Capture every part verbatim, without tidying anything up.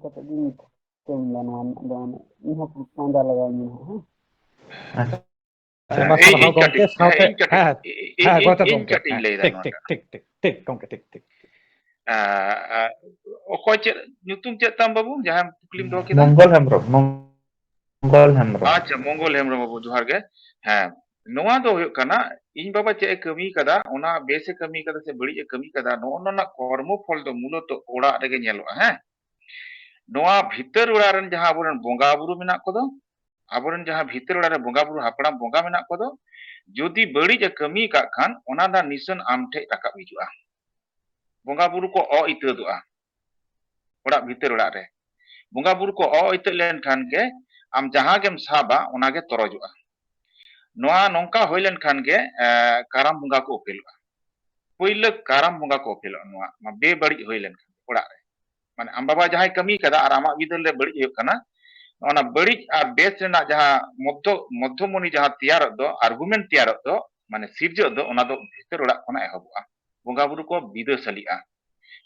ᱠᱟᱛᱮ ᱜᱤᱧ ᱠᱟᱹᱢᱤᱭᱟ ᱱᱚᱣᱟ ᱨᱮᱱᱟᱜ ᱫᱚ, ᱢᱟᱱᱮ ᱤᱧ ᱦᱚᱸ ᱯᱟᱸᱡᱟ ᱞᱟᱜᱟᱣ ᱤᱧ ᱦᱟᱸᱜ, ᱦᱮᱸ᱾ ᱟᱪᱪᱷᱟ, ᱢᱟ ᱤᱧ ᱥᱟᱨᱦᱟᱣ ᱤᱧ ᱜᱚᱢᱠᱮ, ᱠᱟᱹᱴᱤᱡ, ᱦᱮᱸ, ᱥᱟᱶᱛᱮ, ᱤᱧ ᱠᱟᱹᱴᱤᱡ, ᱦᱮᱸ, ᱤᱧ, ᱦᱮᱸ, ᱤᱧ, ᱜᱚᱢᱠᱮ, ᱤᱧ ᱜᱚᱢᱠᱮ, ᱠᱟᱹᱴᱤᱡ ᱤᱧ ᱦᱮᱸ, ᱞᱟᱹᱭᱫᱟ ᱴᱷᱤᱠ, ᱱᱚᱣᱟ ᱴᱷᱤᱠ, ᱴᱟᱜ᱾ ᱴᱷᱤᱠ, ᱴᱷᱤᱠ, ᱴᱷᱤᱠ, ᱴᱷᱤᱠ, ᱴᱷᱤᱠ᱾ ᱟᱸ, ᱟᱸ, ᱚᱠᱚᱭ ᱪᱮᱫ ᱧᱩᱛᱩᱢ ᱪᱮᱫ ᱛᱟᱢ ᱵᱟᱹᱵᱩ, ᱡᱟᱦᱟᱸᱭ ᱠᱩᱠᱞᱤᱢ ᱫᱚᱦᱚ ᱠᱮᱫᱟ? ᱢᱚᱝᱜᱚᱞ ᱦᱮᱢᱵᱨᱚᱢ, ᱢᱚᱝᱜᱚᱞ ᱦᱮᱢᱵᱨᱚᱢ᱾ ᱟᱪᱪᱷᱟ, ᱢᱚᱝᱜᱚᱞ ᱦᱮᱢᱵᱨᱚᱢ ᱵᱟᱹᱵᱩ, ᱡᱚᱦᱟᱨ ᱜᱮ᱾ ᱦᱮᱸ, ᱱᱚᱣᱟ ᱫᱚ ᱦᱩᱭᱩᱜ ᱠᱟᱱᱟ, ᱤᱧ ᱵᱟᱵᱟ ᱪᱮᱫ ᱮ ᱠᱟᱹᱢᱤ ᱠᱟᱫᱟ, ᱚᱱᱟ ᱵᱮᱥ ᱮ ᱠᱟᱹᱢᱤ ᱠᱟᱫᱟ ᱥᱮ ᱵᱟᱹᱲᱤᱡ ᱮ ᱠᱟᱹᱢᱤ ᱠᱟᱫᱟ, ᱱᱚᱜᱼᱚ ᱱᱚᱣᱟ ᱨᱮᱱᱟᱜ ᱠᱚᱨᱢᱚ ᱯᱷᱚᱞ ᱫᱚ ᱢᱩᱞᱚᱛᱚ ᱚᱲᱟᱜ ᱨᱮᱜᱮ ᱧᱮᱞᱚᱜᱼᱟ᱾ ᱦᱮᱸ, ᱱᱚᱣᱟ ᱵᱷᱤᱛᱟᱹᱨ ᱚᱲᱟᱜ ᱨᱮᱱ ᱡᱟᱦᱟᱸ ᱟᱵᱚᱨᱮᱱ ᱵᱚᱸᱜᱟ ᱵᱩᱨᱩ ᱢᱮᱱᱟᱜ ᱠᱚᱫᱚ, ᱟᱵᱚᱨᱮᱱ ᱡᱟᱦᱟᱸ ᱵᱷᱤᱛᱟᱹᱨ ᱚᱲᱟᱜ ᱨᱮ ᱵᱚᱸᱜᱟ ᱵᱩᱨᱩ ᱦᱟᱯᱲᱟᱢ ᱵᱚᱸᱜᱟ ᱢᱮᱱᱟᱜ ᱠᱚᱫᱚ, ᱡᱩᱫᱤ ᱵᱟᱹᱲᱤᱡ ᱮ ᱠᱟᱹᱢᱤ ᱠᱟᱜ ᱠᱷᱟᱱ, ᱚᱱᱟ ᱨᱮᱱᱟᱜ ᱱᱤᱥᱟᱹᱱ ᱟᱢ ᱴᱷᱮᱡ ᱨᱟᱠᱟᱵ ᱦᱤᱡᱩᱜᱼᱟ᱾ ᱵᱚᱸᱜᱟ ᱵᱩᱨᱩ ᱠᱚ ᱚ ᱤᱛᱟᱹᱫᱚᱜᱼᱟ ᱚᱲᱟᱜ ᱵᱷᱤᱛᱟᱹᱨ ᱚᱲᱟᱜ ᱨᱮ᱾ ᱵᱚᱸᱜᱟ ᱵᱩᱨᱩ ᱠᱚ ᱚ ᱤᱛᱟᱹᱫ ᱞᱮᱱᱠᱷᱟᱱ ᱜᱮ ᱟᱢ ᱡᱟᱦᱟᱸ ᱜᱮᱢ ᱥᱟᱵᱟ, ᱚᱱᱟ ᱜᱮ ᱛᱚᱨᱚᱡᱚᱜᱼᱟ᱾ ᱱᱚᱣᱟ ᱱᱚᱝᱠᱟ ᱦᱩᱭ ᱞᱮᱱᱠᱷᱟᱱ ᱜᱮ, ᱮ, ᱠᱟᱨᱟᱢ ᱵᱚᱸᱜᱟ ᱠᱚ ᱩᱯᱮᱞᱚᱜᱼᱟ᱾ ᱯᱳᱭᱞᱳ ᱠᱟᱨᱟᱢ ᱵᱚᱸᱜᱟ ᱠᱚ ᱩᱯᱮᱞᱚᱜᱼᱟ᱾ ᱱᱚᱣᱟ, ᱱᱚᱣᱟ ᱵᱮᱵᱟᱹᱲᱤᱡ ᱦᱩᱭ ᱞᱮᱱᱠᱷᱟᱱ ᱚᱲᱟᱜ ᱨᱮ, ᱢᱟᱱᱮ ᱟᱢ ᱵᱟᱵᱟ ᱡᱟᱦᱟᱸᱭ ᱠᱟᱹᱢᱤ ᱠᱟᱫᱟ ᱟᱨ ᱟᱢᱟᱜ ᱵᱤᱫᱟᱹᱞ ᱨᱮ ᱵᱟᱹᱲᱤᱡ ᱦᱩᱭᱩᱜ ᱠᱟᱱᱟ, ᱚᱱᱟ ᱵᱟᱹᱲᱤᱡ ᱟᱨ ᱵᱮᱥ ᱨᱮᱱᱟᱜ ᱡᱟᱦᱟᱸ ᱢᱚᱫᱽᱫᱷᱚ, ᱢᱚᱫᱽᱫᱷᱚᱢᱚᱱᱤ ᱡᱟᱦᱟᱸ ᱛᱮᱭᱟᱨᱚᱜ ᱫᱚ, argument ᱛᱮᱭᱟᱨᱚᱜ ᱫᱚ, ᱢᱟᱱᱮ ᱥᱤᱨᱡᱟᱹᱜ ᱫᱚ, ᱚᱱᱟ ᱫᱚ ᱵᱷᱤᱛᱟᱹᱨ ᱚᱲᱟᱜ ᱠᱷᱚᱱᱟᱜ ᱮᱦᱚᱵᱚᱜᱼᱟ᱾ ᱵᱚᱸᱜᱟ ᱵᱩᱨᱩ ᱠᱚ ᱵᱤᱫᱟᱹᱥᱟᱞᱤᱜᱼᱟ᱾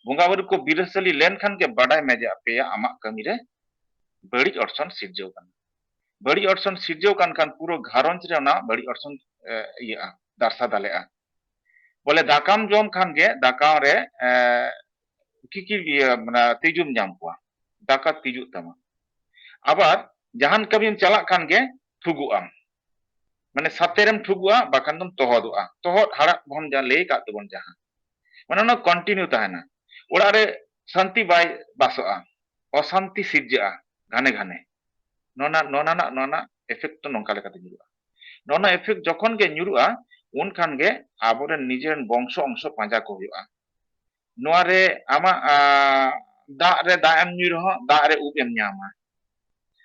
ᱵᱚᱸᱜᱟ ᱵᱩᱨᱩ ᱠᱚ ᱵᱤᱫᱟᱹᱥᱟᱞᱤ ᱞᱮᱱᱠᱷᱟᱱ ᱜᱮ ᱵᱟᱰᱟᱭ ᱢᱮ ᱡᱮ ᱟᱯᱮᱭᱟᱜ ᱟᱢᱟᱜ ᱠᱟᱹᱢᱤ ᱨᱮ ᱵᱟᱹᱲᱤᱡ ᱚᱨᱥᱚᱝ ᱥᱤᱨᱡᱟᱹᱣ ᱠᱟᱱᱟ᱾ ᱵᱟᱹᱲᱤᱡ ᱚᱨᱥᱚᱝ ᱥᱤᱨᱡᱟᱹᱣ ᱠᱟᱱ ᱠᱷᱟᱱ ᱯᱩᱨᱟᱹ ᱜᱷᱟᱨᱚᱸᱡᱽ ᱨᱮ ᱚᱱᱟ ᱵᱟᱹᱲᱤᱡ ᱚᱨᱥᱚᱝ, ᱮ, ᱤᱭᱟᱹᱜᱼᱟ, ᱫᱟᱨᱥᱟ ᱫᱟᱞᱮᱜᱼᱟ᱾ ᱵᱚᱞᱮ ᱫᱟᱠᱟᱢ ᱡᱚᱢ ᱠᱷᱟᱱ ᱜᱮ ᱫᱟᱠᱟ ᱨᱮ, ᱮ, ᱠᱤᱠᱤᱨ, ᱤᱭᱟᱹ, ᱢᱟᱱᱮ ᱛᱤᱡᱩᱢ ᱧᱟᱢ ᱠᱚᱣᱟ, ᱫᱟᱠᱟ ᱛᱤᱡᱩᱜ ᱛᱟᱢᱟ᱾ ᱟᱵᱟᱨ ᱡᱟᱦᱟᱱ ᱠᱟᱹᱢᱤᱢ ᱪᱟᱞᱟᱜ ᱠᱷᱟᱱ ᱜᱮ ᱴᱷᱩᱜᱩᱜ ᱟᱢ, ᱢᱟᱱᱮ ᱥᱟᱛᱮᱨᱮᱢ ᱴᱷᱩᱜᱩᱜᱼᱟ, ᱵᱟᱠᱷᱟᱱ ᱫᱚᱢ ᱛᱚᱦᱚᱫᱚᱜᱼᱟ᱾ ᱛᱚᱦᱚᱫ ᱦᱟᱲᱟᱜ ᱵᱚᱱ ᱡᱟ ᱞᱟᱹᱭ ᱠᱟᱜ ᱛᱟᱵᱚᱱ ᱡᱟᱦᱟᱸ, ᱢᱟᱱᱮ ᱚᱱᱟ continue ᱛᱟᱦᱮᱱᱟ᱾ ᱚᱲᱟᱜ ᱨᱮ ᱥᱟᱱᱛᱤ ᱵᱟᱭ ᱵᱟᱥᱚᱜᱼᱟ, ᱚᱥᱟᱱᱛᱤ ᱥᱤᱨᱡᱟᱹᱜᱼᱟ ᱜᱷᱟᱱᱮ ᱜᱷᱟᱱᱮ᱾ ᱱᱚᱣᱟ, ᱱᱚᱣᱟ ᱨᱮᱱᱟᱜ, ᱱᱚᱣᱟ ᱨᱮᱱᱟᱜ effect ᱫᱚ ᱱᱚᱝᱠᱟ ᱞᱮᱠᱟᱛᱮ ᱧᱩᱨᱩᱜᱼᱟ᱾ ᱱᱚᱣᱟ ᱨᱮᱱᱟᱜ effect ᱡᱚᱠᱷᱚᱱ ᱜᱮ ᱧᱩᱨᱩᱜᱼᱟ, ᱩᱱ ᱠᱷᱟᱱ ᱜᱮ ᱟᱵᱚᱨᱮᱱ ᱱᱤᱡᱮᱨᱮᱱ ᱵᱚᱝᱥᱚ ᱚᱝᱥᱚ ᱯᱟᱸᱡᱟ ᱠᱚ ᱦᱩᱭᱩᱜᱼᱟ᱾ ᱱᱚᱣᱟ ᱨᱮ ᱟᱢᱟᱜ, ᱟ, ᱫᱟᱜ ᱨᱮ ᱫᱟᱜ ᱮᱢ ᱧᱩᱭ ᱨᱮᱦᱚᱸ ᱫᱟᱜ ᱨᱮ ᱩᱵ ᱮᱢ ᱧᱟᱢᱟ᱾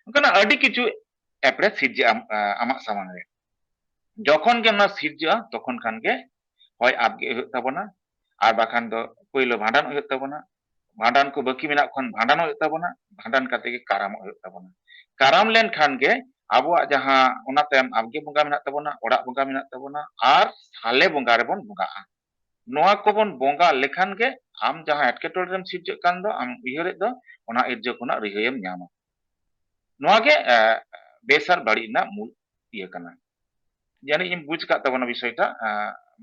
ᱚᱱᱠᱟᱱᱟᱜ ᱟᱹᱰᱤ ᱠᱤᱪᱷᱩ ᱮᱯᱨᱮ ᱥᱤᱨᱡᱟᱹᱜᱼᱟ, ᱟᱢ, ᱟ, ᱟᱢᱟᱜ ᱥᱟᱢᱟᱝ ᱨᱮ᱾ ᱡᱚᱠᱷᱚᱱ ᱜᱮ ᱚᱱᱟ ᱥᱤᱨᱡᱟᱹᱜᱼᱟ, ᱛᱚᱠᱷᱚᱱ ᱠᱷᱟᱱ ᱜᱮ ᱦᱚᱭ ᱟᱵᱜᱮ ᱦᱩᱭᱩᱜ ᱛᱟᱵᱚᱱᱟ, ᱟᱨ ᱵᱟᱠᱷᱟᱱ ᱫᱚ ᱯᱳᱭᱞᱳ ᱵᱷᱟᱸᱰᱟᱱ ᱦᱩᱭᱩᱜ ᱛᱟᱵᱚᱱᱟ᱾ ᱵᱷᱟᱸᱰᱟᱱ ᱠᱚ ᱵᱟᱹᱠᱤ ᱢᱮᱱᱟᱜ ᱠᱷᱟᱱ ᱵᱷᱟᱸᱰᱟᱱᱚᱜ ᱦᱩᱭᱩᱜ ᱛᱟᱵᱚᱱᱟ, ᱵᱷᱟᱸᱰᱟᱱ ᱠᱟᱛᱮ ᱜᱮ ᱠᱟᱨᱟᱢᱚᱜ ᱦᱩᱭᱩᱜ ᱛᱟᱵᱚᱱᱟ᱾ ᱠᱟᱨᱟᱢ ᱞᱮᱱᱠᱷᱟᱱ ᱜᱮ ᱟᱵᱚᱣᱟᱜ ᱡᱟᱦᱟᱸ, ᱚᱱᱟ ᱛᱟᱭᱚᱢ ᱟᱵᱜᱮ ᱵᱚᱸᱜᱟ ᱢᱮᱱᱟᱜ ᱛᱟᱵᱚᱱᱟ, ᱚᱲᱟᱜ ᱵᱚᱸᱜᱟ ᱢᱮᱱᱟᱜ ᱛᱟᱵᱚᱱᱟ, ᱟᱨ ᱥᱟᱞᱮ ᱵᱚᱸᱜᱟ ᱨᱮᱵᱚᱱ ᱵᱚᱸᱜᱟᱜᱼᱟ᱾ ᱱᱚᱣᱟ ᱠᱚᱵᱚᱱ ᱵᱚᱸᱜᱟ ᱞᱮᱠᱷᱟᱱ ᱜᱮ ᱟᱢ ᱡᱟᱦᱟᱸ ᱮᱴᱠᱮᱴᱚᱬᱮ ᱨᱮᱢ ᱥᱤᱨᱡᱟᱹᱜ ᱠᱟᱱ ᱫᱚ, ᱟᱢ ᱩᱭᱦᱟᱹᱨᱮᱫ ᱫᱚ, ᱚᱱᱟ ᱤᱨᱡᱟᱹ ᱠᱷᱚᱱᱟᱜ ᱨᱤᱦᱟᱹᱭᱮᱢ ᱧᱟᱢᱟ᱾ ᱱᱚᱣᱟ ᱜᱮ, ᱮ, ᱵᱮᱥ ᱟᱨ ᱵᱟᱹᱲᱤᱡ ᱨᱮᱱᱟᱜ ᱢᱩᱞ ᱤᱭᱟᱹ ᱠᱟᱱᱟ᱾ ᱡᱟᱹᱱᱤᱡ ᱮᱢ ᱵᱩᱡᱽ ᱟᱠᱟᱫ ᱛᱟᱵᱚᱱᱟ ᱵᱤᱥᱚᱭᱴᱟ, ᱮ,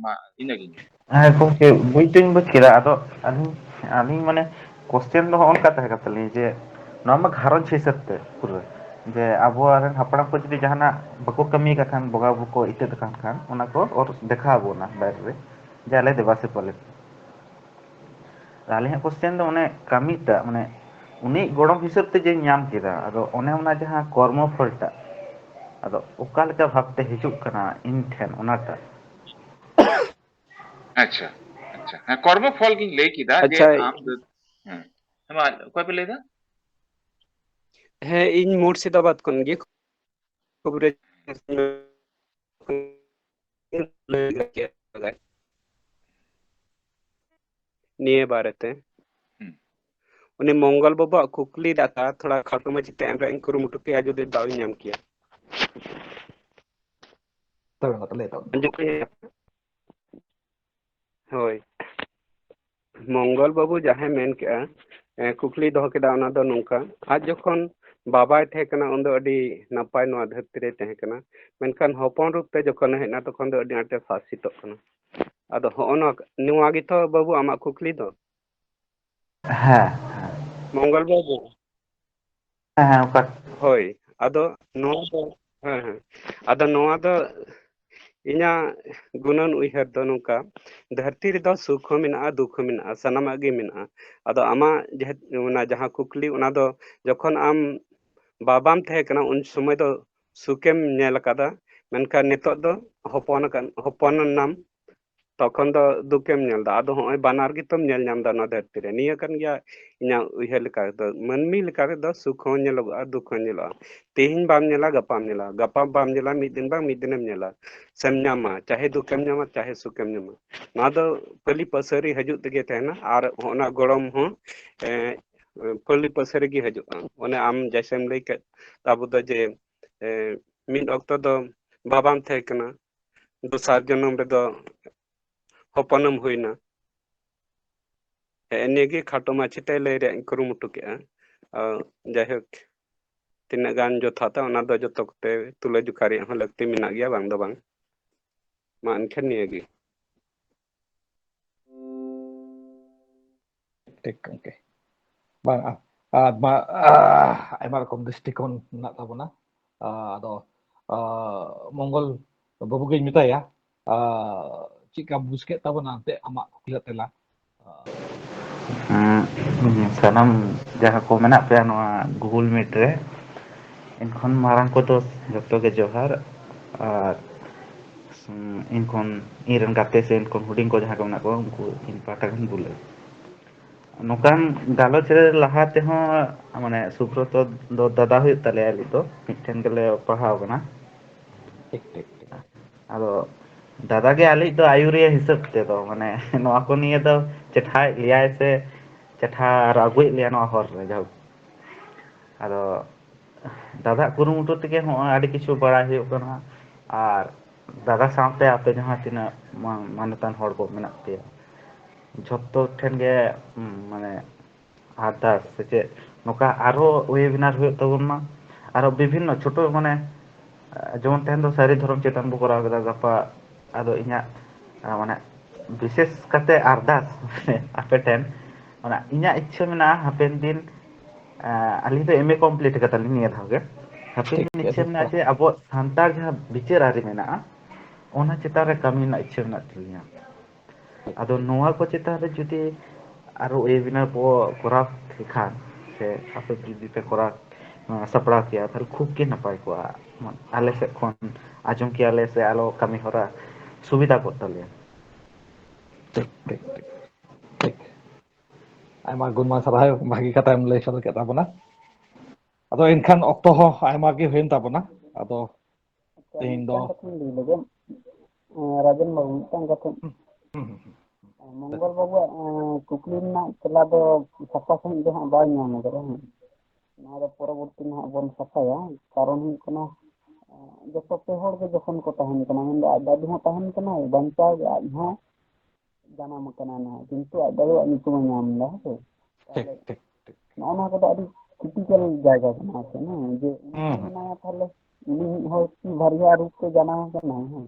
ᱢᱟ ᱤᱱᱟᱹᱜᱤᱧ᱾ ᱦᱮᱸ ᱜᱚᱢᱠᱮ, ᱵᱩᱡᱽ ᱫᱚᱧ ᱵᱩᱡᱽ ᱠᱮᱫᱟ᱾ ᱟᱫᱚ ᱟᱹᱞᱤᱧ, ᱟᱹᱞᱤᱧ ᱢᱟᱱᱮ question ᱫᱚ ᱦᱚᱸᱜᱼᱚ ᱱᱚᱝᱠᱟ ᱛᱟᱦᱮᱸ ᱠᱟᱱ ᱛᱟᱹᱞᱤᱧᱟ ᱡᱮ ᱱᱚᱣᱟ ᱢᱟ ᱜᱷᱟᱨᱚᱸᱡᱽ ᱦᱤᱥᱟᱹᱵ ᱛᱮ ᱯᱩᱨᱟᱹ, ᱡᱮ ᱟᱵᱚ ᱨᱮᱱ ᱦᱟᱯᱲᱟᱢ ᱠᱚ ᱡᱩᱫᱤ ᱡᱟᱦᱟᱱᱟᱜ ᱵᱟᱠᱚ ᱠᱟᱹᱢᱤ ᱟᱠᱟᱫ ᱠᱷᱟᱱ, ᱵᱚᱸᱜᱟ ᱵᱩᱨᱩ ᱠᱚ ᱤᱛᱟᱹᱫ ᱟᱠᱟᱱ ᱠᱷᱟᱱ, ᱚᱱᱟ ᱠᱚ ᱚᱨ ᱫᱮᱠᱷᱟᱣ ᱟᱵᱚᱱᱟ ᱵᱟᱭᱨᱮ ᱨᱮ, ᱡᱮ ᱟᱞᱮ ᱫᱮᱵᱟ ᱥᱮᱵᱟ ᱞᱮ᱾ ᱟᱹᱞᱤᱧᱟᱜ question ᱫᱚ ᱚᱱᱮ ᱠᱟᱹᱢᱤᱴᱟᱜ, ᱢᱟᱱᱮ ᱩᱱᱤ ᱜᱚᱲᱚᱢ ᱦᱤᱥᱟᱹᱵ ᱛᱮ ᱡᱮᱧ ᱧᱟᱢ ᱠᱮᱫᱟ, ᱟᱫᱚ ᱚᱱᱮ ᱚᱱᱟ ᱡᱟᱦᱟᱸ ᱠᱚᱨᱢᱚ ᱯᱷᱚᱞᱴᱟᱜ, ᱟᱫᱚ ᱚᱠᱟ ᱞᱮᱠᱟ ᱵᱷᱟᱵᱛᱮ ᱦᱤᱡᱩᱜ ᱠᱟᱱᱟ ᱤᱧ ᱴᱷᱮᱱ, ᱚᱱᱟᱴᱟᱜ᱾ ᱟᱪᱪᱷᱟ, ᱟᱪᱪᱷᱟ, ᱦᱮᱸ, ᱠᱚᱨᱢᱚ ᱯᱷᱚᱞ ᱜᱤᱧ ᱞᱟᱹᱭ ᱠᱮᱫᱟ ᱡᱮ ᱟᱪᱪᱷᱟ᱾ ᱟᱢ ᱫᱚ, ᱦᱮᱸ, ᱦᱮᱸ, ᱢᱟ, ᱚᱠᱚᱭ ᱯᱮ ᱞᱟᱹᱭ ᱮᱫᱟ? ᱦᱮᱸ, ᱤᱧ ᱢᱩᱨᱥᱤᱫᱟᱵᱟᱫ ᱠᱷᱚᱱ ᱜᱮ᱾ ᱠᱷᱩᱵ ᱨᱮ ᱱᱤᱭᱟᱹ ᱵᱟᱨᱮᱛᱮ᱾ ᱦᱩᱸ᱾ ᱩᱱᱤ ᱢᱚᱝᱜᱚᱞ ᱵᱟᱵᱩᱣᱟᱜ ᱠᱩᱠᱞᱤ ᱫᱟᱛᱟ ᱛᱷᱚᱲᱟ ᱠᱷᱟᱴᱚ ᱢᱟᱪᱷᱟᱛᱮ ᱮᱢ ᱨᱮᱭᱟᱜ ᱤᱧ ᱠᱩᱨᱩᱢᱩᱴᱩ ᱠᱮᱭᱟ, ᱡᱩᱫᱤ ᱫᱟᱣ ᱤᱧ ᱧᱟᱢ ᱠᱮᱭᱟ᱾ ᱛᱚᱵᱮ ᱢᱟ ᱛᱟᱦᱞᱮ ᱮᱛᱚᱦᱚᱵ ᱫᱚ᱾ ᱟᱸᱡᱚᱢ ᱠᱮᱫᱟ? ᱦᱳᱭ᱾ ᱢᱚᱝᱜᱚᱞ ᱵᱟᱵᱩ ᱡᱟᱦᱟᱸᱭ ᱢᱮᱱ ᱠᱮᱜᱼᱟ, ᱮ, ᱠᱩᱠᱞᱤ ᱫᱚᱦᱚ ᱠᱮᱫᱟ, ᱚᱱᱟ ᱫᱚ ᱱᱚᱝᱠᱟ, ᱟᱡ ᱡᱚᱠᱷᱚᱱ ᱵᱟᱵᱟᱭ ᱛᱟᱦᱮᱸ ᱠᱟᱱᱟ, ᱩᱱ ᱫᱚ ᱟᱹᱰᱤ ᱱᱟᱯᱟᱭ ᱱᱚᱣᱟ ᱫᱷᱟᱹᱨᱛᱤ ᱨᱮᱭ ᱛᱟᱦᱮᱸ ᱠᱟᱱᱟ, ᱢᱮᱱᱠᱷᱟᱱ ᱦᱚᱯᱚᱱ ᱨᱩᱯ ᱛᱮ ᱡᱚᱠᱷᱚᱱ ᱦᱮᱡ ᱮᱱᱟ, ᱛᱚᱠᱷᱚᱱ ᱫᱚ ᱟᱹᱰᱤ ᱟᱸᱴᱮ ᱥᱟᱥᱤᱛᱚᱜ ᱠᱟᱱᱟ᱾ ᱟᱫᱚ ᱦᱚᱸᱜᱼᱚ ᱱᱚᱣᱟ, ᱱᱚᱣᱟ ᱜᱮᱛᱚ ᱵᱟᱹᱵᱩ ᱟᱢᱟᱜ ᱠᱩᱠᱞᱤ ᱫᱚ? ᱦᱮᱸ, ᱦᱮᱸ᱾ ᱢᱚᱝᱜᱚᱞ ᱵᱟᱹᱵᱩ? ᱦᱮᱸ, ᱦᱮᱸ, ᱚᱠᱟ? ᱦᱳᱭ, ᱟᱫᱚ ᱱᱚᱣᱟ ᱫᱚ, ᱦᱮᱸ, ᱦᱮᱸ, ᱟᱫᱚ ᱱᱚᱣᱟ ᱫᱚ ᱤᱧᱟᱹᱜ ᱜᱩᱱᱟᱹᱱ ᱩᱭᱦᱟᱹᱨ ᱫᱚ ᱱᱚᱝᱠᱟ, ᱫᱷᱟᱹᱨᱛᱤ ᱨᱮᱫᱚ ᱥᱩᱠ ᱦᱚᱸ ᱢᱮᱱᱟᱜᱼᱟ, ᱫᱩᱠ ᱦᱚᱸ ᱢᱮᱱᱟᱜᱼᱟ, ᱥᱟᱱᱟᱢᱟᱜ ᱜᱮ ᱢᱮᱱᱟᱜᱼᱟ᱾ ᱟᱫᱚ ᱟᱢᱟᱜ ᱡᱮᱦᱮᱛ-, ᱚᱱᱟ ᱡᱟᱦᱟᱸ ᱠᱩᱠᱞᱤ, ᱚᱱᱟ ᱫᱚ ᱡᱚᱠᱷᱚᱱ ᱟᱢ ᱵᱟᱵᱟᱢ ᱛᱟᱦᱮᱸ ᱠᱟᱱᱟ, ᱩᱱ ᱥᱚᱢᱚᱭ ᱫᱚ ᱥᱩᱠᱮᱢ ᱧᱮᱞ ᱟᱠᱟᱫᱟ, ᱢᱮᱱᱠᱷᱟᱱ ᱱᱤᱛᱚᱜ ᱫᱚ ᱦᱚᱯᱚᱱ ᱟᱠᱟᱱ, ᱦᱚᱯᱚᱱ ᱮᱱᱟᱢ, ᱛᱚᱠᱷᱚᱱ ᱫᱚ ᱫᱩᱠᱮᱢ ᱧᱮᱞ ᱮᱫᱟ᱾ ᱟᱫᱚ ᱦᱚᱸᱜᱼᱚᱭ ᱵᱟᱱᱟᱨ ᱜᱮᱛᱚᱢ ᱧᱮᱞ ᱧᱟᱢ ᱮᱫᱟ ᱱᱚᱣᱟ ᱫᱷᱟᱹᱨᱛᱤ ᱨᱮ᱾ ᱱᱤᱭᱟᱹ ᱠᱟᱱ ᱜᱮᱭᱟ ᱤᱧᱟᱹᱜ ᱩᱭᱦᱟᱹᱨ ᱞᱮᱠᱟ ᱛᱮᱫᱚ᱾ ᱢᱟᱹᱱᱢᱤ ᱞᱮᱠᱟ ᱛᱮᱫᱚ ᱥᱩᱠ ᱦᱚᱸ ᱧᱮᱞᱚᱜᱚᱜᱼᱟ, ᱫᱩᱠ ᱦᱚᱸ ᱧᱮᱞᱚᱜᱼᱟ᱾ ᱛᱮᱦᱮᱧ ᱵᱟᱢ ᱧᱮᱞᱟ, ᱜᱟᱯᱟᱢ ᱧᱮᱞᱟ, ᱜᱟᱯᱟ ᱵᱟᱢ ᱧᱮᱞᱟ, ᱢᱤᱫ ᱫᱤᱱ ᱵᱟᱝ ᱢᱤᱫ ᱫᱤᱱᱮᱢ ᱧᱮᱞᱟ, ᱥᱮᱢ ᱧᱟᱢᱟ, ᱪᱟᱦᱮ ᱫᱩᱠᱮᱢ ᱧᱟᱢᱟ, ᱪᱟᱦᱮ ᱥᱩᱠᱮᱢ ᱧᱟᱢᱟ᱾ ᱱᱚᱣᱟ ᱫᱚ ᱯᱟᱹᱞᱤ ᱯᱟᱹᱥᱟᱹᱨᱤ ᱦᱤᱡᱩᱜ ᱛᱮᱜᱮ ᱛᱟᱦᱮᱱᱟ᱾ ᱟᱨ ᱚᱱᱟ ᱜᱚᱲᱚᱢ ᱦᱚᱸ, ᱮ, ᱯᱟᱹᱞᱤ ᱯᱟᱹᱥᱟᱹᱨᱤ ᱜᱮ ᱦᱤᱡᱩᱜᱼᱟ᱾ ᱚᱱᱮ ᱟᱢ ᱡᱮᱭᱥᱮᱢ ᱞᱟᱹᱭ ᱠᱮᱫ, ᱟᱵᱚ ᱫᱚ ᱡᱮ, ᱮ, ᱢᱤᱫ ᱚᱠᱛᱚ ᱫᱚ ᱵᱟᱵᱟᱢ ᱛᱟᱦᱮᱸ ᱠᱟᱱᱟ, ᱫᱚᱥᱟᱨ ᱡᱚᱱᱚᱢ ᱨᱮᱫᱚ ᱦᱚᱯᱚᱱᱮᱢ ᱦᱩᱭᱱᱟ᱾ ᱦᱮᱸ, ᱱᱤᱭᱟᱹ ᱜᱮ ᱠᱷᱟᱴᱚ ᱢᱟᱪᱷᱟᱛᱮ ᱞᱟᱹᱭ ᱨᱮᱭᱟᱜ ᱤᱧ ᱠᱩᱨᱩᱢᱩᱴᱩ ᱠᱮᱜᱼᱟ᱾ ᱟᱨ ᱡᱟᱭᱦᱳᱠ, ᱛᱤᱱᱟᱹᱜ ᱜᱟᱱ ᱡᱚᱛᱷᱟᱛᱟ, ᱚᱱᱟ ᱫᱚ ᱡᱚᱛᱚ ᱠᱚᱛᱮ ᱛᱩᱞᱟᱹ ᱡᱚᱠᱷᱟ ᱨᱮᱭᱟᱜ ᱦᱚᱸ ᱞᱟᱹᱠᱛᱤ ᱢᱮᱱᱟᱜ ᱜᱮᱭᱟ, ᱵᱟᱝ ᱫᱚ ᱵᱟᱝ᱾ ᱢᱟ ᱮᱱᱠᱷᱟᱱ ᱱᱤᱭᱟᱹ ᱜᱮ᱾ ᱴᱷᱤᱠ ᱜᱚᱢᱠᱮ᱾ ᱵᱟᱝ, ᱟ-, ᱟ-, ᱢᱟ, ᱟ-, ᱟᱭᱢᱟ ᱨᱚᱠᱚᱢ ᱫᱨᱤᱥᱴᱤᱠᱳᱱ ᱢᱮᱱᱟᱜ ᱛᱟᱵᱚᱱᱟ᱾ ᱟ-, ᱟᱫᱚ, ᱟ-, ᱢᱚᱝᱜᱚᱞ ᱵᱟᱹᱵᱩ ᱜᱤᱧ ᱢᱮᱛᱟᱭᱟ, ᱟ-, ᱪᱮᱫ ᱞᱮᱠᱟᱢ ᱵᱩᱡᱽ ᱠᱮᱫ ᱛᱟᱵᱚᱱᱟ ᱮᱱᱛᱮᱫ ᱟᱢᱟᱜ ᱠᱩᱠᱞᱤ ᱛᱮᱞᱟ? ᱩᱸ, ᱥᱟᱱᱟᱢ ᱡᱟᱦᱟᱸ ᱠᱚ ᱢᱮᱱᱟᱜ ᱯᱮᱭᱟ ᱱᱚᱣᱟ Google Meet ᱨᱮ, ᱮᱱᱠᱷᱚᱱ ᱢᱟᱨᱟᱝ ᱠᱚᱫᱚ ᱡᱚᱛᱚ ᱜᱮ ᱡᱚᱦᱟᱨ᱾ ᱟᱨ, ᱩᱸ, ᱤᱧ ᱠᱷᱚᱱ, ᱤᱧ ᱨᱮᱱ ᱜᱟᱛᱮ ᱥᱮ ᱤᱧ ᱠᱷᱚᱱ ᱦᱩᱰᱤᱧ ᱠᱚ ᱡᱟᱦᱟᱸ ᱠᱚ ᱢᱮᱱᱟᱜ ᱠᱚᱣᱟ, ᱩᱱᱠᱩ ᱤᱧ ᱯᱟᱦᱴᱟ ᱠᱷᱚᱱ ᱫᱩᱞᱟᱹᱲ᱾ ᱱᱚᱝᱠᱟᱱ ᱜᱟᱞᱚᱪ ᱨᱮ ᱞᱟᱦᱟ ᱛᱮᱦᱚᱸ, ᱢᱟᱱᱮ, ᱥᱩᱵᱨᱚᱛᱚ ᱫᱚ ᱫᱟᱫᱟ ᱦᱩᱭᱩᱜ ᱛᱟᱞᱮᱭᱟ, ᱟᱞᱮ ᱫᱚ ᱢᱤᱫᱴᱷᱮᱱ ᱜᱮᱞᱮ ᱯᱟᱲᱦᱟᱣ ᱠᱟᱱᱟ᱾ ᱴᱷᱤᱠ, ᱴᱷᱤᱠ, ᱴᱷᱤᱠ᱾ ᱟᱫᱚ ᱫᱟᱫᱟ ᱜᱮ ᱟᱞᱮᱭᱤᱡ ᱫᱚ ᱟᱹᱭᱩᱨᱤᱭᱟᱹ ᱦᱤᱥᱟᱹᱵ ᱛᱮᱫᱚ, ᱢᱟᱱᱮ, ᱱᱚᱣᱟ ᱠᱚ ᱱᱤᱭᱮ ᱫᱚ ᱪᱮᱴᱷᱟᱭᱮᱫ ᱞᱮᱭᱟᱭ ᱥᱮ ᱪᱮᱴᱷᱟ ᱟᱨ ᱟᱹᱜᱩᱭᱮᱫ ᱞᱮᱭᱟ ᱱᱚᱣᱟ ᱦᱚᱨ ᱨᱮ, ᱡᱟᱭᱦᱳᱠ᱾ ᱟᱫᱚ ᱫᱟᱫᱟᱜ ᱠᱩᱨᱩᱢᱩᱴᱩ ᱛᱮᱜᱮ ᱦᱚᱸᱜᱼᱚᱭ ᱟᱹᱰᱤ ᱠᱤᱪᱷᱩ ᱵᱟᱲᱟᱭ ᱦᱩᱭᱩᱜ ᱠᱟᱱᱟ᱾ ᱟᱨ ᱫᱟᱫᱟ ᱥᱟᱶᱛᱮ ᱟᱯᱮ ᱡᱟᱦᱟᱸ ᱛᱤᱱᱟᱹᱜ ᱢᱟ-, ᱢᱟᱱᱚᱛᱟᱱ ᱦᱚᱲ ᱠᱚ ᱢᱮᱱᱟᱜ ᱯᱮᱭᱟ, ᱡᱷᱚᱛᱚ ᱴᱷᱮᱱ ᱜᱮ, ᱩᱸ, ᱢᱟᱱᱮ, ᱟᱨᱫᱟᱥ ᱥᱮ ᱪᱮᱫ, ᱱᱚᱝᱠᱟ ᱟᱨᱦᱚᱸ webinar ᱦᱩᱭᱩᱜ ᱛᱟᱵᱚᱱ ᱢᱟ, ᱟᱨᱦᱚᱸ ᱵᱤᱵᱷᱤᱱᱱᱚ ᱪᱷᱳᱴᱳ, ᱢᱟᱱᱮ, ᱡᱮᱢᱚᱱ ᱛᱮᱦᱮᱧ ᱫᱚ ᱥᱟᱹᱨᱤ ᱫᱷᱚᱨᱚᱢ ᱪᱮᱛᱟᱱ ᱵᱚ ᱠᱚᱨᱟᱣ ᱠᱮᱫᱟ, ᱜᱟᱯᱟ ᱟᱫᱚ ᱤᱧᱟᱹᱜ, ᱟ, ᱢᱟᱱᱮ, ᱵᱤᱥᱮᱥ ᱠᱟᱛᱮ ᱟᱨᱫᱟᱥ ᱟᱯᱮ ᱴᱷᱮᱱ, ᱚᱱᱟ ᱤᱧᱟᱹᱜ ᱤᱪᱪᱷᱟᱹ ᱢᱮᱱᱟᱜᱼᱟ ᱦᱟᱯᱮᱱ ᱫᱤᱱ, ᱟ, ᱟᱹᱞᱤᱧ ᱫᱚ M A complete ᱠᱟᱫᱟᱞᱤᱧ ᱱᱤᱭᱟᱹ ᱫᱷᱟᱣ ᱜᱮ᱾ ᱦᱟᱯᱮᱱ ᱴᱷᱤᱠ ᱫᱤᱱ ᱜᱮᱭᱟ, ᱤᱪᱪᱷᱟᱹ ᱴᱷᱤᱠ ᱢᱮᱱᱟᱜᱼᱟ ᱜᱮᱭᱟ᱾ ᱡᱮ ᱟᱵᱚᱣᱟᱜ ᱥᱟᱱᱛᱟᱲ ᱡᱟᱦᱟᱸ ᱵᱤᱪᱟᱹᱨ ᱟᱹᱨᱤ ᱢᱮᱱᱟᱜᱼᱟ, ᱚᱱᱟ ᱪᱮᱛᱟᱱ ᱨᱮ ᱠᱟᱹᱢᱤ ᱨᱮᱱᱟᱜ ᱤᱪᱪᱷᱟᱹ ᱢᱮᱱᱟᱜ ᱛᱟᱹᱞᱤᱧᱟ᱾ ᱟᱫᱚ ᱱᱚᱣᱟ ᱠᱚ ᱪᱮᱛᱟᱱ ᱨᱮ ᱡᱩᱫᱤ ᱟᱨᱚ webinar ᱵᱚ ᱠᱚᱨᱟᱣ ᱠᱮᱠᱷᱟᱱ, ᱥᱮ ᱟᱯᱮ ᱡᱩᱫᱤ ᱯᱮ ᱠᱚᱨᱟᱣ, ᱥᱟᱯᱲᱟᱣ ᱠᱮᱭᱟ, ᱛᱟᱦᱚᱞᱮ ᱠᱷᱩᱵ ᱜᱮ ᱱᱟᱯᱟᱭ ᱠᱚᱜᱼᱟ᱾ ᱟᱞᱮ ᱥᱮᱫ ᱠᱷᱚᱱ ᱟᱸᱡᱚᱢ ᱠᱮᱭᱟᱞᱮ ᱥᱮ ᱟᱞᱚ ᱠᱟᱹᱢᱤ ᱦᱚᱨᱟ ᱥᱩᱵᱤᱫᱷᱟ ᱠᱚᱜ ᱛᱟᱞᱮᱭᱟ᱾ ᱴᱷᱤᱠ, ᱴᱷᱤᱠ, ᱴᱷᱤᱠ, ᱴᱷᱤᱠ᱾ ᱟᱭᱢᱟ ᱜᱩᱱᱢᱟᱱ ᱥᱟᱨᱦᱟᱣ, ᱵᱷᱟᱹᱜᱤ ᱠᱟᱛᱷᱟᱢ ᱞᱟᱹᱭ ᱥᱚᱫᱚᱨ ᱠᱮᱫ ᱛᱟᱵᱚᱱᱟ᱾ ᱟᱫᱚ ᱮᱱᱠᱷᱟᱱ ᱚᱠᱛᱚ ᱦᱚᱸ ᱟᱭᱢᱟ ᱜᱮ ᱦᱩᱭᱮᱱ ᱛᱟᱵᱚᱱᱟ᱾ ᱟᱫᱚ ᱟᱪᱪᱷᱟ, ᱛᱮᱦᱮᱧ ᱫᱚ ᱢᱤᱫᱴᱟᱝ ᱠᱟᱛᱷᱟᱧ ᱞᱟᱹᱭ ᱞᱮᱜᱮ᱾ ᱮᱸ, ᱨᱟᱡᱮᱱ ᱵᱟᱹᱵᱩ, ᱢᱤᱫᱴᱟᱝ ᱠᱟᱛᱷᱟ᱾ ᱦᱩᱸ, ᱦᱩᱸ, ᱦᱩᱸ, ᱦᱩᱸ᱾ ᱢᱚᱝᱜᱚᱞ ᱵᱟᱹᱵᱩᱣᱟᱜ, ᱮᱸ, ᱠᱩᱠᱞᱤ ᱨᱮᱱᱟᱜ ᱛᱮᱞᱟ ᱫᱚ ᱥᱟᱯᱷᱟ ᱥᱟᱺᱦᱤᱡ ᱫᱚ ᱦᱟᱸᱜ ᱵᱟᱭ ᱧᱟᱢ ᱟᱠᱟᱫᱟ, ᱦᱮᱸ᱾ ᱱᱚᱣᱟ ᱫᱚ ᱯᱚᱨᱚᱵᱚᱨᱛᱤ ᱱᱟᱦᱟᱜ ᱵᱚᱱ ᱥᱟᱯᱷᱟᱭᱟ᱾ ᱠᱟᱨᱚᱱ ᱦᱩᱭᱩᱜ ᱠᱟᱱᱟ, ᱮᱸ, ᱡᱚᱛᱚ ᱯᱮ ᱦᱚᱲ ᱜᱮ ᱡᱚᱠᱷᱚᱱ ᱠᱚ ᱛᱟᱦᱮᱱ ᱠᱟᱱᱟ, ᱢᱮᱱᱫᱚ ᱟᱡ ᱫᱟᱫᱩ ᱦᱚᱸ ᱛᱟᱦᱮᱱ ᱠᱟᱱᱟᱭ, ᱵᱟᱧᱪᱟᱣ ᱜᱮ ᱟᱡ ᱦᱚᱸ, ᱡᱟᱱᱟᱢ ᱟᱠᱟᱱᱟ ᱱᱟᱦᱟᱜ, ᱠᱤᱱᱛᱩ ᱟᱡ ᱫᱟᱫᱩᱣᱟᱜ ᱧᱩᱛᱩᱢ ᱮ ᱧᱟᱢ ᱮᱫᱟ, ᱦᱮᱸ ᱥᱮ? ᱴᱷᱤᱠ, ᱛᱟᱦᱚᱞᱮ ᱴᱷᱤᱠ, ᱴᱷᱤᱠ᱾ ᱱᱚᱜᱼᱚ ᱱᱚᱣᱟ ᱠᱚᱫᱚ ᱟᱹᱰᱤ critical ᱡᱟᱭᱜᱟ ᱠᱟᱱᱟ, ᱥᱮ, ᱦᱮᱸ, ᱡᱮ ᱩᱱᱤ ᱦᱩᱸ, ᱦᱩᱸ᱾ ᱢᱮᱱᱟᱭᱟ, ᱛᱟᱦᱚᱞᱮ ᱩᱱᱤ ᱢᱤᱫ ᱦᱚᱲ ᱠᱤ ᱵᱟᱨᱭᱟ ᱨᱩᱯ ᱛᱮ ᱡᱟᱱᱟᱢ ᱟᱠᱟᱱᱟᱭ? ᱦᱮᱸ,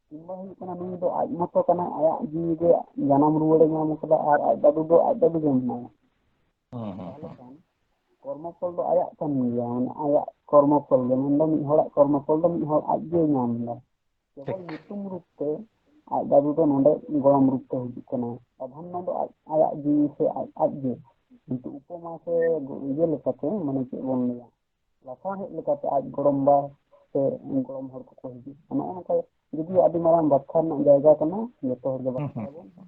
ᱠᱤᱝᱵᱟ ᱦᱩᱭᱩᱜ ᱠᱟᱱᱟ, ᱱᱩᱭ ᱫᱚ ᱟᱡ ᱢᱚᱛᱚ ᱠᱟᱱᱟᱭ, ᱟᱭᱟᱜ ᱡᱤᱣᱤ ᱜᱮ ᱡᱟᱱᱟᱢ ᱨᱩᱣᱟᱹᱲᱮ ᱧᱟᱢ ᱟᱠᱟᱫᱟ, ᱟᱨ ᱟᱡ ᱫᱟᱫᱩ ᱫᱚ ᱟᱡ ᱫᱟᱫᱩ ᱜᱮ ᱢᱮᱱᱟᱭᱟ᱾ ᱦᱩᱸ, ᱦᱩᱸ, ᱛᱟᱦᱚᱞᱮ ᱦᱩᱸ᱾ ᱠᱷᱟᱱ ᱠᱚᱨᱢᱚ ᱯᱷᱚᱞ ᱫᱚ ᱟᱭᱟᱜ ᱠᱟᱱ ᱜᱮᱭᱟ, ᱢᱟᱱᱮ ᱟᱭᱟᱜ ᱠᱚᱨᱢᱚ ᱯᱷᱚᱞ ᱜᱮ, ᱢᱮᱱᱫᱚ ᱢᱤᱫ ᱦᱚᱲᱟᱜ ᱠᱚᱨᱢᱚ ᱯᱷᱚᱞ ᱫᱚ ᱢᱤᱫ ᱦᱚᱲ ᱟᱡ ᱜᱮᱭ ᱧᱟᱢ ᱮᱫᱟ᱾ ᱠᱮᱵᱚᱞ ᱴᱷᱤᱠ᱾ ᱧᱩᱛᱩᱢ ᱨᱩᱯ ᱛᱮ ᱟᱡ ᱫᱟᱫᱩ ᱫᱚ ᱱᱚᱰᱮ ᱜᱚᱲᱚᱢ ᱨᱩᱯ ᱛᱮ ᱦᱤᱡᱩᱜ ᱠᱟᱱᱟ, ᱯᱨᱟᱫᱷᱟᱱᱱᱚ ᱫᱚ ᱟᱡ, ᱟᱭᱟᱜ ᱡᱤᱣᱤ ᱥᱮ ᱟᱡ, ᱟᱡ ᱜᱮ, ᱠᱤᱱᱛᱩ ᱩᱯᱚᱢᱟ ᱥᱮ ᱤᱭᱟᱹ ᱞᱮᱠᱟᱛᱮ, ᱢᱟᱱᱮ ᱪᱮᱫ ᱵᱚᱱ ᱞᱟᱹᱭᱟ, ᱞᱟᱥᱟᱲᱦᱮᱫ ᱞᱮᱠᱟᱛᱮ ᱟᱡ ᱜᱚᱲᱚᱢᱵᱟ ᱥᱮ ᱜᱚᱲᱚᱢ ᱦᱚᱲ ᱠᱚᱠᱚ ᱦᱤᱡᱩᱜᱼᱟ᱾ ᱱᱚᱜᱼᱚ ᱱᱚᱝᱠᱟ ᱡᱩᱫᱤ ᱟᱹᱰᱤ ᱢᱟᱨᱟᱝ ᱵᱟᱠᱷᱟᱱ ᱨᱮᱱᱟᱜ ᱡᱟᱭᱜᱟ ᱠᱟᱱᱟ, ᱡᱚᱛᱚ ᱦᱚᱲ ᱜᱮ ᱦᱩᱸ, ᱦᱩᱸ᱾ ᱵᱟᱠᱷᱟᱱ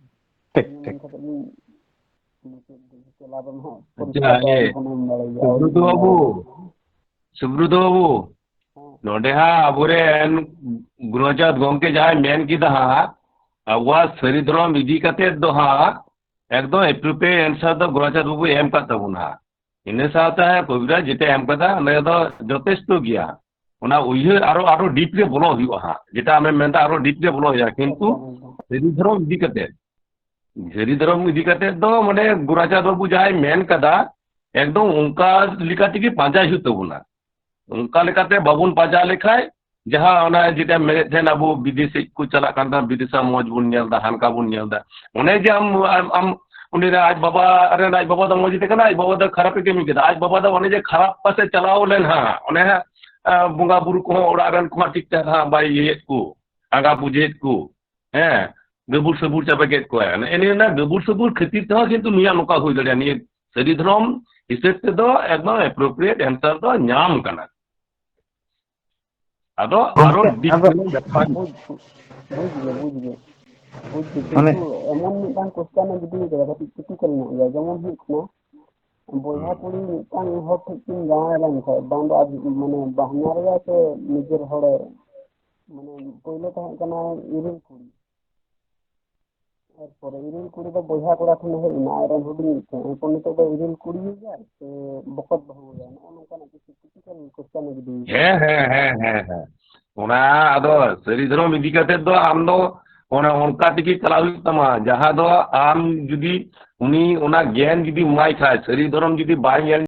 ᱴᱷᱤᱠ, ᱴᱷᱤᱠ᱾ ᱠᱟᱛᱮ ᱜᱤᱧ ᱢᱩᱪᱟᱹᱫ ᱫᱟᱹᱧ᱾ ᱪᱮᱞᱟ ᱫᱚ ᱱᱟᱦᱟᱜ ᱟᱪᱪᱷᱟ, ᱯᱚᱨᱤᱥᱠᱟᱨ ᱛᱮ ᱤᱭᱟᱹ, ᱟᱞᱚ ᱵᱚᱱ ᱮᱢ ᱫᱟᱲᱮᱭᱟᱜᱼᱟ, ᱟᱞᱚ ᱵᱚᱱ ᱮᱢ ᱥᱩᱵᱨᱚᱛᱚ ᱵᱟᱵᱩ, ᱫᱟᱲᱮᱭᱟᱜᱼᱟ᱾ ᱥᱩᱵᱨᱚᱛᱚ ᱵᱟᱵᱩ, ᱦᱮᱸ᱾ ᱱᱚᱰᱮ ᱦᱟᱸᱜ ᱟᱵᱚᱨᱮᱱ ᱜᱩᱨᱩᱪᱟᱸᱫᱽ ᱜᱚᱢᱠᱮ ᱡᱟᱦᱟᱸᱭ ᱢᱮᱱ ᱠᱮᱫᱟ ᱦᱟᱸᱜ, ᱟᱵᱚᱣᱟᱜ ᱥᱟᱹᱨᱤ ᱫᱷᱚᱨᱚᱢ ᱤᱫᱤ ᱠᱟᱛᱮ ᱫᱚ ᱦᱟᱸᱜ ᱮᱠᱫᱚᱢ appropriate answer ᱫᱚ ᱜᱩᱨᱩᱪᱟᱸᱫᱽ ᱵᱟᱵᱩᱭ ᱮᱢ ᱠᱟᱫ ᱛᱟᱵᱚᱱᱟ᱾ ᱤᱱᱟᱹ ᱥᱟᱶᱛᱮ ᱠᱚᱵᱤᱨᱟᱡᱽ ᱡᱮᱴᱟ ᱮᱢ ᱠᱟᱫᱟ, ᱚᱱᱟ ᱫᱚ ᱡᱚᱛᱷᱮᱥᱴᱚ ᱜᱮᱭᱟ᱾ ᱚᱱᱟ ᱩᱭᱦᱟᱹᱨ ᱟᱨᱚ, ᱟᱨᱚ deep ᱨᱮ ᱵᱚᱞᱚ ᱦᱩᱭᱩᱜᱼᱟ ᱦᱟᱸᱜ, ᱡᱮᱴᱟ ᱟᱢᱮᱢ ᱢᱮᱱᱫᱟ, ᱟᱨᱚ deep ᱨᱮ ᱵᱚᱞᱚ ᱦᱩᱭᱩᱜᱼᱟ᱾ ᱠᱤᱱᱛᱩ ᱮᱠᱫᱚᱢ, ᱮᱠᱫᱚᱢ᱾ ᱥᱟᱹᱨᱤ ᱫᱷᱚᱨᱚᱢ ᱤᱫᱤ ᱠᱟᱛᱮ, ᱥᱟᱹᱨᱤ ᱫᱷᱚᱨᱚᱢ ᱤᱫᱤ ᱠᱟᱛᱮ ᱫᱚ, ᱢᱟᱱᱮ, ᱜᱩᱨᱩᱪᱟᱸᱫᱽ ᱵᱟᱵᱩ ᱡᱟᱦᱟᱸᱭ ᱢᱮᱱ ᱠᱟᱫᱟ, ᱮᱠᱫᱚᱢ ᱚᱱᱠᱟ ᱞᱮᱠᱟ ᱛᱮᱜᱮ ᱯᱟᱸᱡᱟᱭ ᱦᱩᱭᱩᱜ ᱛᱟᱵᱚᱱᱟ᱾ ᱚᱱᱠᱟ ᱞᱮᱠᱟᱛᱮ ᱵᱟᱵᱚᱱ ᱯᱟᱸᱡᱟ ᱞᱮᱠᱷᱟᱡ, ᱡᱟᱦᱟᱸ ᱚᱱᱟ ᱡᱮᱴᱟ ᱢᱮᱱᱮᱫ ᱛᱟᱦᱮᱱ, ᱟᱵᱚ ᱵᱤᱫᱮᱥᱤ ᱠᱚ ᱪᱟᱞᱟᱜ ᱠᱟᱱ ᱛᱟᱦᱮᱱ, ᱵᱤᱫᱮᱥᱟ ᱢᱚᱡᱽ ᱵᱚᱱ ᱧᱮᱞ ᱮᱫᱟ, ᱦᱟᱱᱠᱟ ᱵᱚᱱ ᱧᱮᱞ ᱮᱫᱟ᱾ ᱚᱱᱮ ᱡᱮ ᱟᱢ, ᱟᱢ, ᱟᱢ, ᱩᱱᱤ ᱨᱮ ᱟᱡ ᱵᱟᱵᱟ ᱨᱮᱱ, ᱟᱡ ᱵᱟᱵᱟ ᱫᱚ ᱢᱚᱡᱽ ᱜᱮ ᱠᱟᱱᱟ, ᱟᱡ ᱵᱟᱵᱟ ᱫᱚ ᱠᱷᱟᱨᱟᱯ ᱮ ᱠᱟᱹᱢᱤ ᱠᱮᱫᱟ, ᱟᱡ ᱵᱟᱵᱟ ᱫᱚ ᱚᱱᱮ ᱡᱮ ᱠᱷᱟᱨᱟᱯ ᱯᱟᱥᱮ ᱪᱟᱞᱟᱣ ᱞᱮᱱ ᱦᱟᱸᱜ, ᱚᱱᱮ ᱦᱟᱸᱜ, ᱟᱸ, ᱵᱚᱸᱜᱟ ᱵᱩᱨᱩ ᱠᱚᱦᱚᱸ ᱚᱲᱟᱜ ᱨᱮᱱ ᱠᱚᱦᱚᱸ ᱴᱷᱤᱠ ᱴᱷᱟᱠ ᱦᱟᱸᱜ ᱵᱟᱭ ᱤᱭᱟᱹᱭᱮᱫ ᱠᱚ, ᱟᱸᱜᱟ ᱵᱩᱡᱷᱟᱹᱣᱮᱫ ᱠᱚ, ᱦᱮᱸ, ᱜᱟᱹᱵᱩᱨ ᱥᱟᱹᱵᱩᱨ ᱪᱟᱵᱟ ᱠᱮᱫ ᱠᱚᱣᱟᱭ᱾ ᱱᱮᱜᱼᱮ ᱱᱤᱭᱟᱹ ᱨᱮᱱᱟᱜ ᱜᱟᱹᱵᱩᱨ ᱥᱟᱹᱵᱩᱨ ᱠᱷᱟᱹᱛᱤᱨ ᱛᱮᱦᱚᱸ ᱠᱤᱱᱛᱩ ᱱᱩᱭᱟᱜ ᱱᱚᱝᱠᱟ ᱦᱩᱭ ᱫᱟᱲᱮᱭᱟᱜᱼᱟ᱾ ᱱᱤᱭᱟᱹ ᱥᱟᱹᱨᱤ ᱫᱷᱚᱨᱚᱢ ᱦᱤᱥᱟᱹᱵ ᱛᱮᱫᱚ ᱮᱠᱫᱚᱢ appropriate answer ᱫᱚ ᱧᱟᱢ ᱠᱟᱱᱟ᱾ ᱟᱫᱚ ᱟᱨᱚ ᱜᱚᱢᱠᱮ, deep ᱟᱫᱚ ᱨᱮᱱᱟᱜ ᱵᱮᱯᱟᱨ᱾ ᱵᱩᱡᱽ, ᱵᱩᱡᱽ ᱜᱮ, ᱵᱩᱡᱽ ᱜᱮ, ᱵᱩᱡᱽ ᱜᱮ᱾ ᱢᱟᱱᱮ ᱠᱤᱱᱛᱩ ᱮᱢᱚᱱ ᱢᱤᱫᱴᱟᱝ question ᱮ ᱡᱩᱫᱤ ᱠᱟᱹᱴᱤᱡ critical ᱧᱚᱜ ᱜᱮᱭᱟ, ᱡᱮᱢᱚᱱ ᱦᱩᱭᱩᱜ ᱠᱟᱱᱟ, ᱵᱚᱭᱦᱟ ᱦᱩᱸ᱾ ᱠᱩᱲᱤ ᱢᱤᱫᱴᱟᱝ ᱦᱚᱲ ᱴᱷᱮᱱ ᱠᱤᱱ ᱡᱟᱶᱟᱭ ᱞᱮᱱᱠᱷᱟᱱ, ᱵᱟᱝ ᱫᱚ ᱟᱡ ᱢᱟᱱᱮ ᱵᱟᱦᱧᱟᱨᱮᱭᱟ ᱥᱮ ᱱᱤᱡᱮᱨ ᱦᱚᱲᱮ, ᱢᱟᱱᱮ ᱯᱳᱭᱞᱳ ᱛᱟᱦᱮᱸ ᱠᱟᱱᱟ ᱤᱨᱤᱞ ᱠᱩᱲᱤ, ᱮᱨᱯᱚᱨᱮ ᱤᱨᱤᱞ ᱠᱩᱲᱤ ᱫᱚ ᱵᱚᱭᱦᱟ ᱠᱚᱲᱟ ᱴᱷᱮᱱᱮ ᱦᱮᱡ ᱮᱱᱟ, ᱟᱡᱨᱮᱱ ᱦᱩᱰᱤᱧ ᱤᱡ ᱴᱷᱮᱱ᱾ ᱮᱨᱯᱚᱨ ᱱᱤᱛᱚᱜ ᱫᱚ ᱤᱨᱤᱞ ᱠᱩᱲᱤ ᱜᱮᱭᱟᱭ ᱥᱮ ᱵᱚᱠᱚᱛ ᱵᱟᱹᱦᱩ ᱜᱮᱭᱟᱭ? ᱱᱚᱜᱼᱚ ᱱᱚᱝᱠᱟᱱᱟᱜ ᱠᱤᱪᱷᱩ critical question ᱮ ᱡᱩᱫᱤ ᱦᱮᱸ, ᱦᱮᱸ, ᱦᱮᱸ, ᱦᱮᱸ, ᱦᱮᱸ᱾ ᱚᱱᱟ ᱟᱫᱚ ᱥᱟᱹᱨᱤ ᱫᱷᱚᱨᱚᱢ ᱤᱫᱤ ᱠᱟᱛᱮ ᱫᱚ ᱟᱢ ᱫᱚ ᱚᱱᱮ ᱚᱱᱠᱟ ᱛᱮᱜᱮ ᱪᱟᱞᱟᱜ ᱦᱩᱭᱩᱜ ᱛᱟᱢᱟ, ᱡᱟᱦᱟᱸ ᱫᱚ ᱟᱢ ᱡᱩᱫᱤ ᱩᱱᱤ ᱚᱱᱟ ᱜᱮᱭᱟᱱ ᱡᱩᱫᱤ ᱮᱢᱟᱭ ᱠᱷᱟᱡ, ᱥᱟᱹᱨᱤ ᱫᱷᱚᱨᱚᱢ ᱡᱩᱫᱤ ᱵᱟᱭ ᱧᱮᱞ